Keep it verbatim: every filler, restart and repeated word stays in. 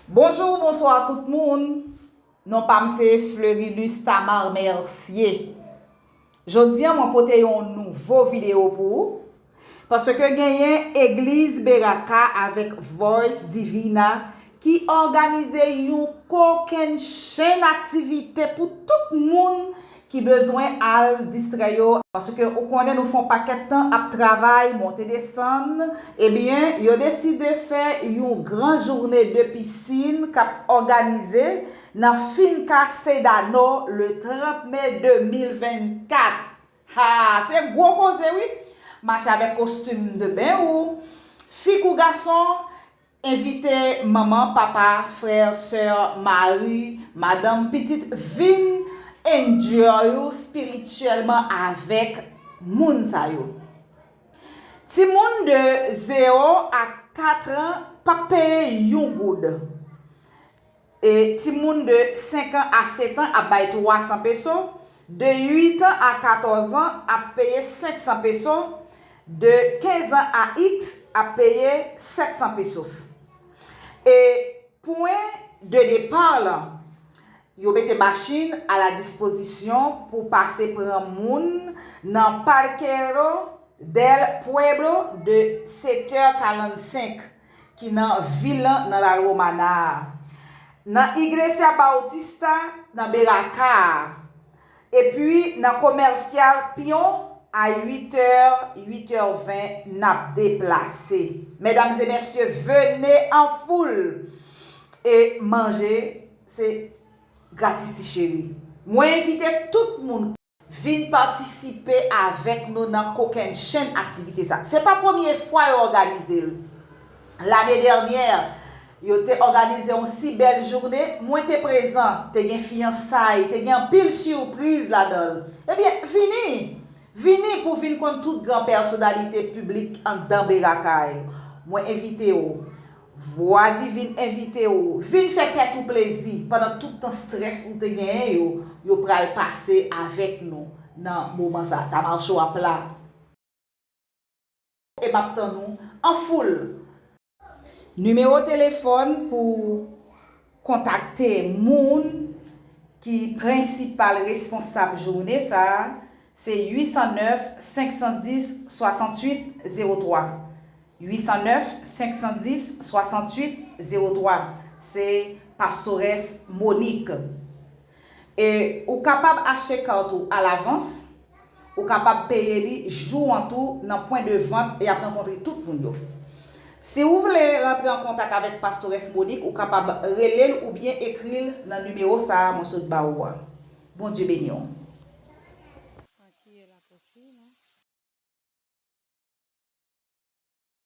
Bonjou, bonswa tout moun. Non pa m se Fleurilus Tamar Mercier. Jodi a mwen pote yon nouvo videyo pou ou. Paske genyen Egliz Beraka avèk Voice Divina ki òganize yon kokennchenn aktivite pou tout moun ki bezwen al distrè yo. Paske ou konnen nou fè yon pakèt tan ap travay, monte desann. Ebyen, yo deside fè yon gran jounen de pisin k ap òganize nan Finca Sedano le trant me de mil vennkat. Ha, se gwo koze wi. Mache avèk kostim de ben ou, fi kou gason, envite manman, papa, frè, sè, mari, madanm, pitit vin enjoy ou espirityèlman avèk moun sa yo. Timoun de zewo a kat an p ap peye yon goud. E timoun de senk an a sèt an ap bay twa san peso, de uit an a katòz an ap peye senk san peso, de kenz an a iks ap peye sèt san pesos. E pwen de depa lan, yo mete machin a la dispozisyon pou pase pran moun nan Parquero del Pueblo de sèt è karannsenk ki nan vil lan nan La Romana a, nan Iglesia Bautista nan Beraka a, epi nan Komèsyal Piyon a uit è, uit è ven n ap deplase. Medam e mesye, venez en foule e manje, se gratis ti cheri. Mwen envite tout moun vin patisipe avèk nou nan kokennchenn aktivite sa. Se pa premye fwa yo òganize l. Lane dènyè, yo te òganize yon si bèl jounen. Mwen te prezan, te gen fiyansay, te gen anpil sipriz ladan l. Ebyen, vini! Vini pou vin konn tout gran pèsonalite piblik anndan Beraka yo. Mwen envite w. Vwa Divin envite w. Vin fè tèt ou plezi pandan tout tan strès ou te genyen yo, yo pral pase avèk nou nan moman sa. Tamar Show ap la. E m ap tann ou an foul. Nimewo telefòn pou kontakte moun ki prensipal responsab jounen sa a, se uit san nèf, senk san dis, swasanntuit, zewo twa. Uit san nèf, senk san dis, swasanntuit, zewo twa. Se Pastores Monique. E ou kapab achte kat ou alavans, ou kapab peye li jou an tou nan pwen de vant y ap rankontre tout moun yo. Si ou vle rantre an kontak avèk Pastores Monique, ou kapab rele l oubyen ekri l nan nimewo sa a mwen sot ba ou a. Bondye beni w.